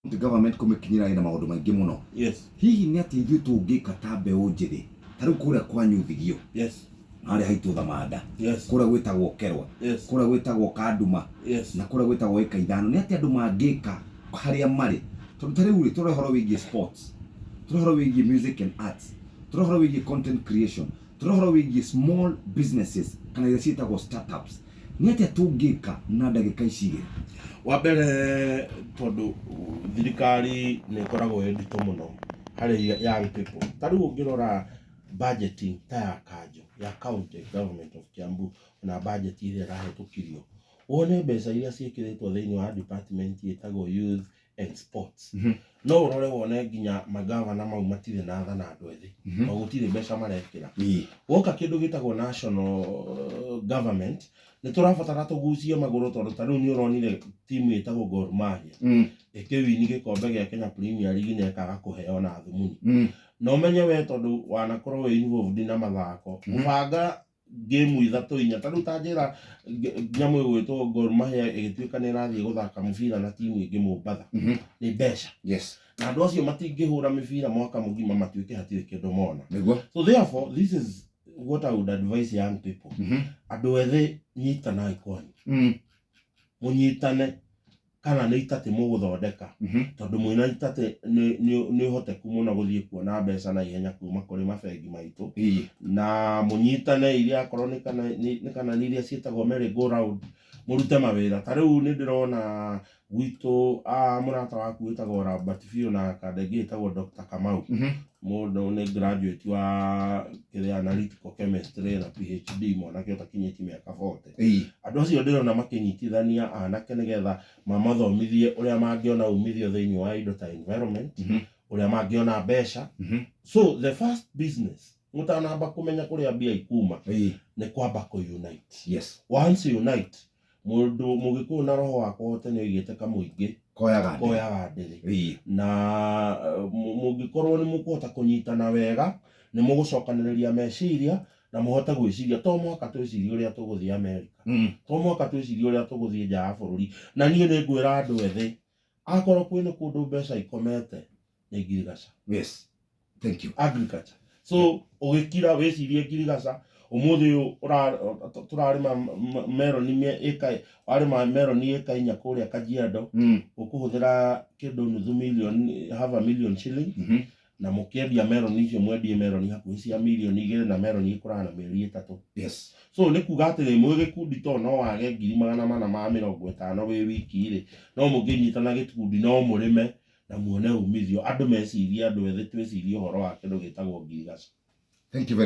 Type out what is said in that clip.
Government kũmĩkinyĩra ĩna maũndũ maingĩ mũno. Hihi nĩ atĩ ithuĩ tũngĩka ta mbeũ njĩthĩ, ta rĩu kũrĩa kwanyu Thigio, harĩa haitũ Thamanda, kũrĩa gwĩtagwo Kerwa, kũrĩa gwĩtagwo Kanduma, na kũrĩa gwĩtagwo ĩka 5, nĩ atĩ andũ mangĩka harĩa marĩ? Tondũ ta rĩu rĩ, tũrora ũhoro wĩgiĩ sports, tũrora ũhoro wĩgiĩ music and arts, tũrora ũhoro wĩgiĩ content creation, tũrora ũhoro wĩgiĩ small businesses kana iria ciĩtagwo startups, nĩ atĩa tũngĩka na ndagĩka ici igĩrĩ? Wa mbere, tondũ thirikari nĩ ĩkoragwo ĩ nditũ mũno harĩ young people, ta rĩu ũngĩrora budgeting ta ya kanjũ ya county government of Kiambu, na budget ĩrĩa ĩrahĩtũkirio, wone mbeca iria ciĩkĩrĩtwo thĩinĩ wa department ĩtagwo youth and sports, no ũrore wone nginya magavana mau matirĩ na tha na andũ ethĩ, tondũ gũtirĩ mbeca marekĩra. Woka kĩndũ gĩtagwo national government, nĩ tũrabatara tũgucie magũrũ, tondũ ta rĩu nĩ ũronire timu ĩtagwo Gor Mahia ĩkĩwini gĩkombe gĩa Kenya Premier League na ĩkaga kũheo na thumuni. Na ũmenye we, tondũ wanakorwo wĩ involved na mathako, gũbanga game ithatũ inya, ta rĩu ta njĩra nyamũ ĩgwĩtwo Gor Mahia ĩgĩtuĩka nĩ ĩrathiĩ gũthaka mũbira na timu ĩngĩ Mombatha, nĩ mbeca, na andũ acio matingĩhũra mĩbira mwaka mũgima matuĩke hatirĩ kĩndũ mona. So therefore, this is what I would advise young people. Andũ ethĩ, nyitanai kwanyu, mũnyitane kana nĩ itatĩ mũgũthondeka, tondũ mwĩna itatĩ nĩ ũhoteku mũno gũthiĩ kuona mbeca na ihenya kuma kũrĩ mabengi maitũ, na mũnyitane iria akorwo nĩ kana nĩ iria ciĩtagwo merry go round, mũrute mawĩra. Ta rĩu nĩ ndĩrona gwitũ mũrata waku wĩtagwo Robert Biũ na kanda ĩngĩ ĩtagwo Dr. Kamau, mũndũ nĩ graduate wa kĩrĩa analytical chemistry na PhD, mwanake ũtakinyĩtie mĩaka 40. Andũ acio ndĩrona makĩnyitithania anake nĩgetha mamathomithie ũrĩa mangĩona umithio thĩinĩ wa indo ta environment, ũrĩa mangĩona mbeca. So the first business, mũtanamba kũmenya kũrĩa mbia ikuma, nĩ kwamba kũ-unite. Once you unite, mũndũ mũgĩkũyũ na roho wakwa wote nĩ oigĩte kamũingĩ koyaga ndĩrĩ. Koyaga ndĩrĩ. Na mũngĩkorwo nĩ mũkũhota kũnyitana wega, nĩ mũgũcokanĩrĩria meciria na mũhote gwĩciria. To mũhaka twĩcirie ũrĩa tũgũthiĩ America, to mũhaka twĩcirie ũrĩa tũgũthiĩ nja ya bũrũri. Na niĩ nĩ ngwĩra andũ ethĩ, akorwo kwĩna kũndũ mbeca ikomete, nĩ ngirigaca. Yes, thank you. Agriculture. So ũgĩkira wĩcirie ngirigaca, ũmũthĩ ũyũ tũrarĩma meroni ĩka, warĩma meroni ĩka 4 kũrĩa Kajiado, ũkũhũthĩra kĩndũ nuthu million, half a million shilling, na mũkĩendia meroni icio, mwendie meroni hakuhĩ cia mirioni 2, na meroni ĩkũraga na mĩeri 3. So nĩ kuga atĩrĩ, mwĩ gĩkundi, to no wage 450,000 wĩ wiki rĩ, no mũngĩnyitana gĩkundi no mũrĩme na muone umithio. Andũ mecirie, andũ ethĩ twĩcirie ũhoro wa kĩndũ gĩtagwo ngirigaca. Thank you very